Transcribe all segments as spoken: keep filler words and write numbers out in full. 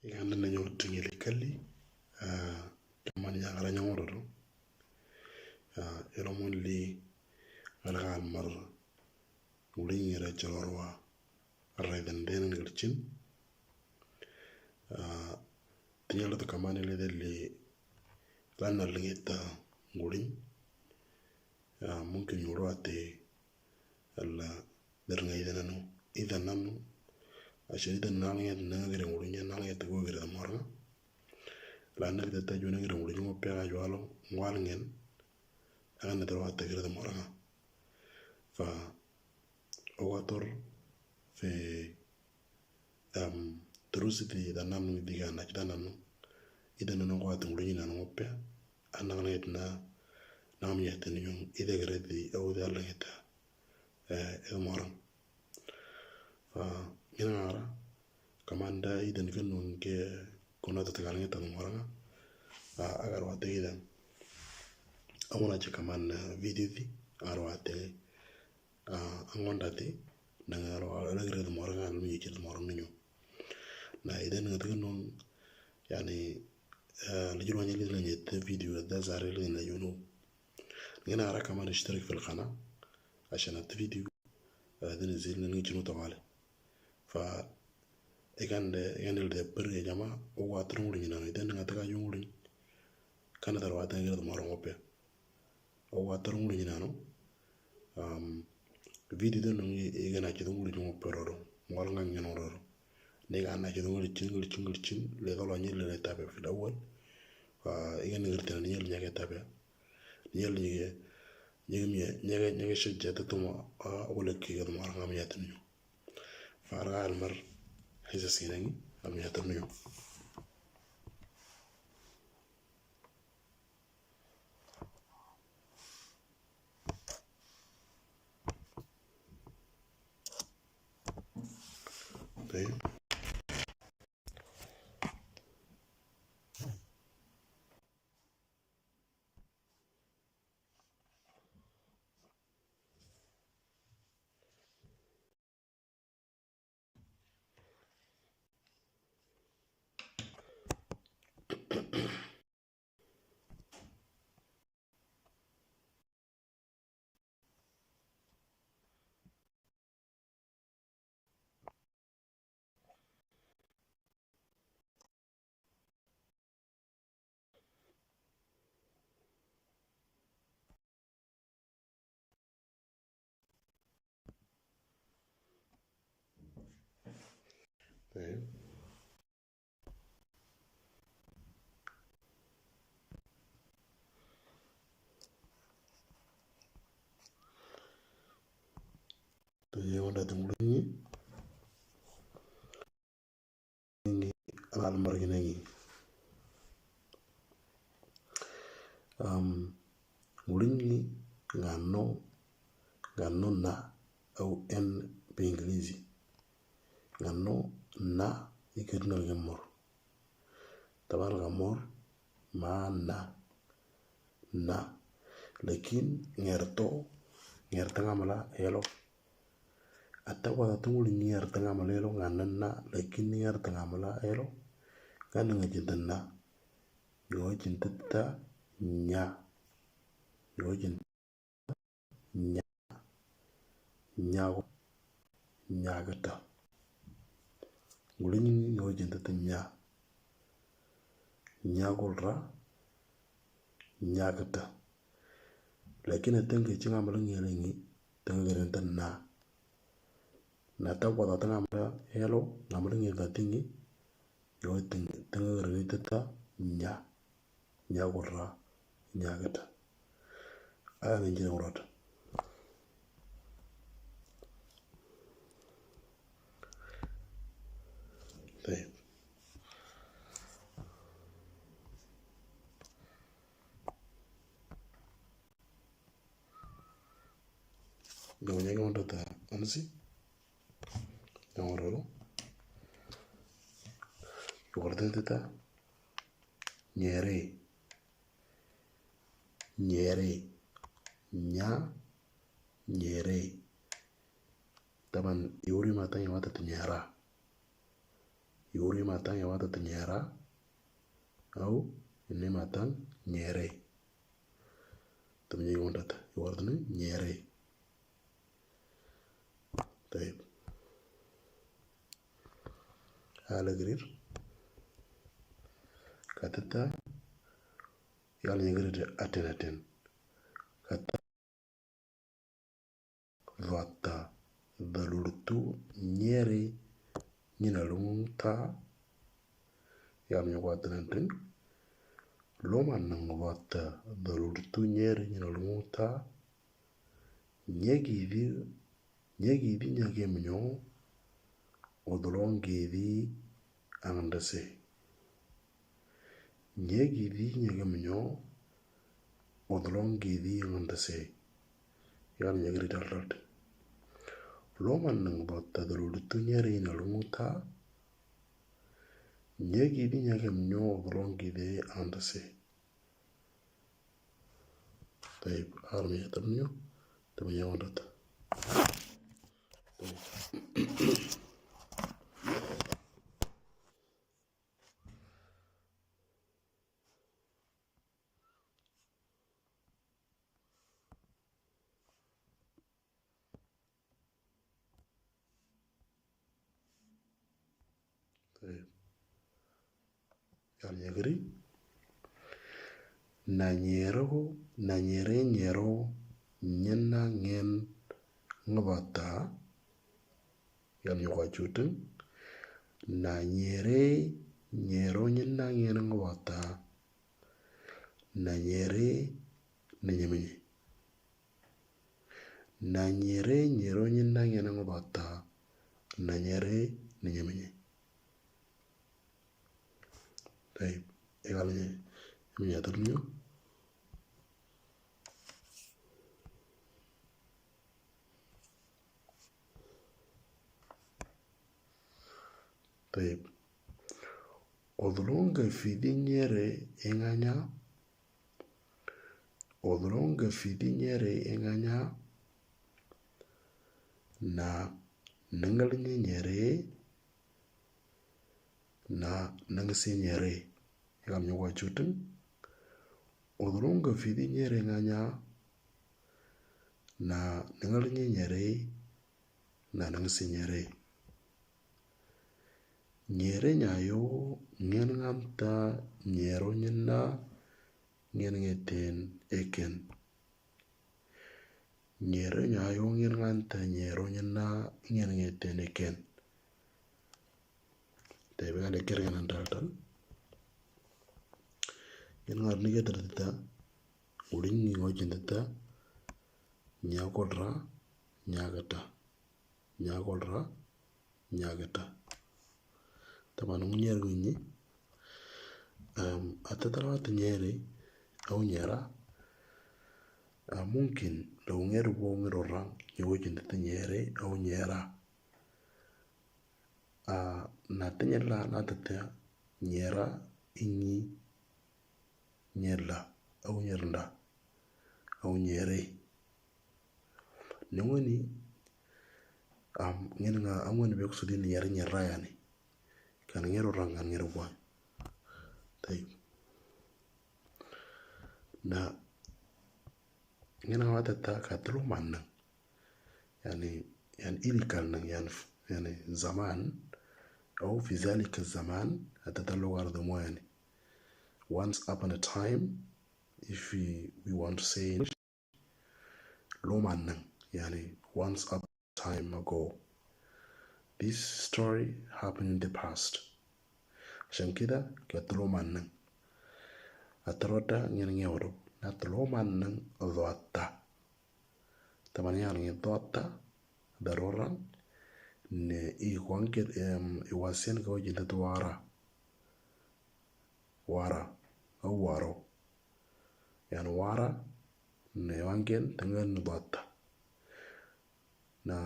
Iganda na nyo tingi li kali, ah, kamani ya ngara nyongororo. Ah, elo mon li ngara almar nguli ngira chalorwa arra idan den ngirchin. Ah, tinyalo ta kamani le de li lana lingita nguli. Ah, mungkin yoro ate ala der nga idan nanu, idan nanu. Ashe idan nanu ya na ngire nguli nya nanu ya tego gire morga. La na kita ta jona gire nguli nyo pe ga jwalo ngwal ngen. Aga na tero ate gire morga. Fa ogator fe, um, terusi ti idan nanu diga na kita nanu. Idan nanu ko ate nguli nanu pe. Ana ngene na na mi ate ni yung ide gire di au de ala ngeta. Eh, e morang. Fa ngina ara kamanda idan ke nun ke kuna ta tagal ngeta morang. Ah, agar wate idan. Amuna che kaman, eh, video di agar wate, ah, angonda ti nang agar wate gire morang, agar mi che morang ninyo. Na idan ngata nun yani, eh, lejulu wanya li lanyet video da zare li na yunu. Ngina ara kaman ishtarak fil qana ashan at video, eh, da nizil na ngi jinu tawale. Fa ikan de, ikan de per ya jama, o watrung ri nanu, idan ngata ka yung ri. Kana dar wata ngi da morang ope. O watrung ri nanu. Um, video de nungi ikan achi dung ri nungo peroro. Ngwal ngang nyan ororo. Ni kan achi dung ri chin, ri chin, ri chin. Le dolo nyi le tabe fil awal. Fa ikan ngi ri tena nyi le nyake tabe. Nyi le nyake, nyake mi, nyake, nyake shajja ta tuma, ah, wala ki ga morang am yatin nyo. Fa ara almar hisa sinangi am yatin nyo. طيب. طيب. Te ye wanda te ngulu nyi. Nyi ala almar gina nyi. Um, ngulu nyi ngano, ngano na au en pe English. Ngano na ikirna lagi mor. Taban ka mor ma na. Na. Lakin ngerto, ngerto ngamala elo. Ata wata tungul ngerto ngamala elo, ngana na, lakin ngerto ngamala elo. Ngana ngajinta na. Yo jinta ta nya. Yo jinta nya. Nya, nya gata. Ngulu nyi yo jinta ta nya. Nya gulra, nya gata. Lakin ateng ke chinga malang ngelengi, teng geren ta na. Na ta wata teng amala elo, ngamala ngi da tingi, yo teng, teng rita ta nya, nya gurra, nya gata. Aya ngi jina urata. Tayyib. Gawa nyagi wanda ta ansi. Yang wanda lo. Wanda ta nyere. Nyere. Nya. Nyere. Taban yuri mata yang wata ta nyera. Yuri matang yawa tata nyera. Au ini matang nyere. Tama nyeri wanta ta. Yawa tata nyere. Taib. Ala gerir. Katata. Yal nyegerir aten aten. Kata. Dhwata dhalurtu nyeri nyina lunguta. Yam nyukwatnantin. Loma nang dhwata dhalurtu nyeri nyina lunguta. Nyegidi, nyegidi nyagemnyo. Odolongidi angdase. Nyegidi nyagemnyo. Odolongidi angdase. Yam nyegri daldalte. Loma nang dhwata dhalurtu nyeri nyina lunguta. Nyegidi nyagemnyo odolongidi angdase. Taib, armi ya tamnyo, tamnyo wanta ta. Yal nyegri. Na nyero, na nyere nyero nyina ngen ngbata. Yal nyokwa chutin. Na nyere nyero nyina ngen ngbata. Na nyere ni nyemenye. Na nyere nyero nyina ngen ngbata. Na nyere ni nyemenye. Taib. Egal nye. Nyemenye atur nyo. Taib. Odolonga fidi nyere enganya. Odolonga fidi nyere enganya. Na nangal nye nyere. Na nangsi nyere. Yam nyokwa chutin. Odolonga fidi nyere enganya. Na nangal nye nyere. Na nangsi nyere. Nyere nyayo ngen nganta nyero nyina ngen ngeten eken. Nyere nyayo ngen nganta nyero nyina ngen ngeten eken. Taib, kale ker ngen antal tal. Ngen ngar ni ke tata. Uling ni ngojin tata. Nyakolra nyagata. Nyakolra nyagata. Taman ngunyer ngunyi. Um, atatarawat nyeri au nyera. Uh, mungkin lo ngeru wo ngeru rang nyogo jinta nyeri au nyera. Uh, na tanyela na tata nyera inyi nyela au nyernda au nyeri. Nengoni am ngen nga angwen be kusudi ni yar nyera yani. Kan ngero rang kan ngero bwa. Taib. Na ngen nga watata katlo manang. Yani, yani ili kan nang yani, yani zaman. Au fi zalika zaman atata lo gardo mo yani. Once upon a time, if we, we want to say English, lo manang, yani once upon a time ago. This story happened in the past. Ashan kida, kiyat lo manang. Atarota ngin ngewro. Nat lo manang dhwata. Taman yani dhwata, darora, ne i kwangkir, em, i wasen ka wajin tat wara. Wara, au waro. Yani wara, ne wangen tangan bata. Na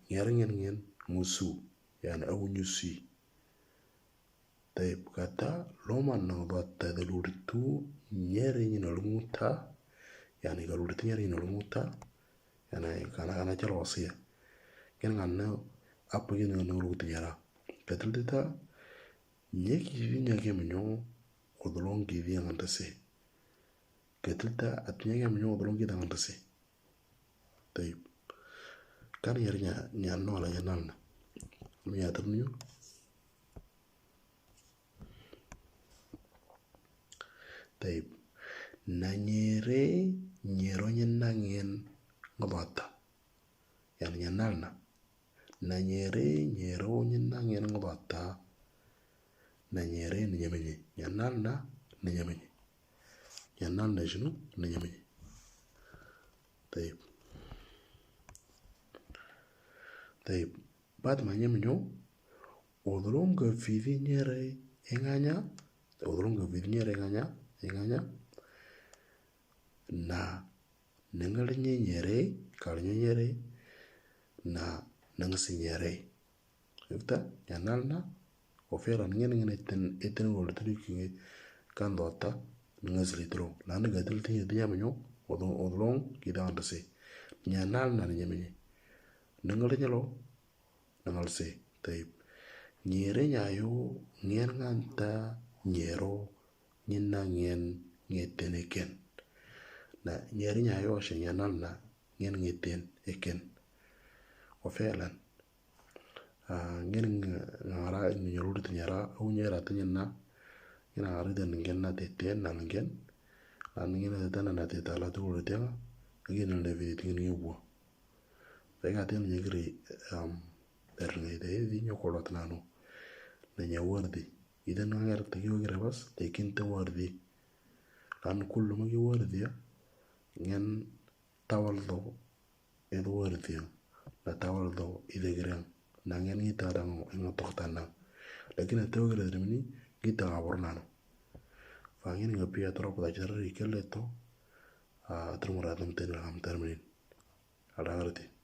ngeren ngen ngusu, yani au nyusi. Taib kata loma nang bata daluritu nyeri nyina lunguta, yani daluritu nyeri nyina lunguta, yani kana kana chalo wasia. Ken ngana apa gini nang lunguta nyera. Katil tita, Nyaki vi nyaki menyo odolong ki vi angante se. Ketil ta at nyaki menyo odolong ki angante se. Taib. Kan yar nya nya no la nya nal na. Mi atar menyo. Taib. Na nyere nyero nyen na ngen ngodota. Yan nyanal na. Na nyere nyero nyen na ngen ngodota. Na nyere na nyamenye. Nyanal na na nyamenye. Nyanal na shinu na nyamenye. Taib. Taib. Bat ma nyamenyo. Odolong ke vivi nyere enganya. Odolong ke vivi nyere enganya. Enganya. Na nengal nye nyere, kal nye nyere, na nangsi nyere. Ifta, nyanal na, ofera ngen ngen eten, eten gol tulu ki kan dota, nangsi litro. Lana gatil ti ti nyamenyo, odolong, odolong, kita andase. Nyanal na nyamenye. Nengal nyelo, nangal se, taib. Nyere nyayo, ngen nganta, nyero, nyen na ngen, ngeten eken. Na, nyere nyayo, she nyanal na, ngen ngeten, eken. Wa fi'lan. Ah, ngen ng-, ngara, nyorul ti nyara, au nyera ti nyen na. Ngen ngara ti ngen na teten, na ngen. Na ngen na teten, na teten, la tu kulo tenga. Ngen na levi ti ngen ngebua. Pega ti ngen nyegri, um, er ngai te, di nyo kolot nanu. Na nya wardi. Ida na ngar te ki wagira bas, te kin te wardi. Lan kullu ma ki wardi ya. Ngen tawal do, edo wardi ya. Na tawal do, ida girang. Na ngen ngi ta dang, ngi tok tanang. Lakin ate wagira drimini, ngi ta abor nanu. Fa ngen ngi pia toro pada chara ri kelle to, ah, trumura dum ten ram terminin. Ala ngarti.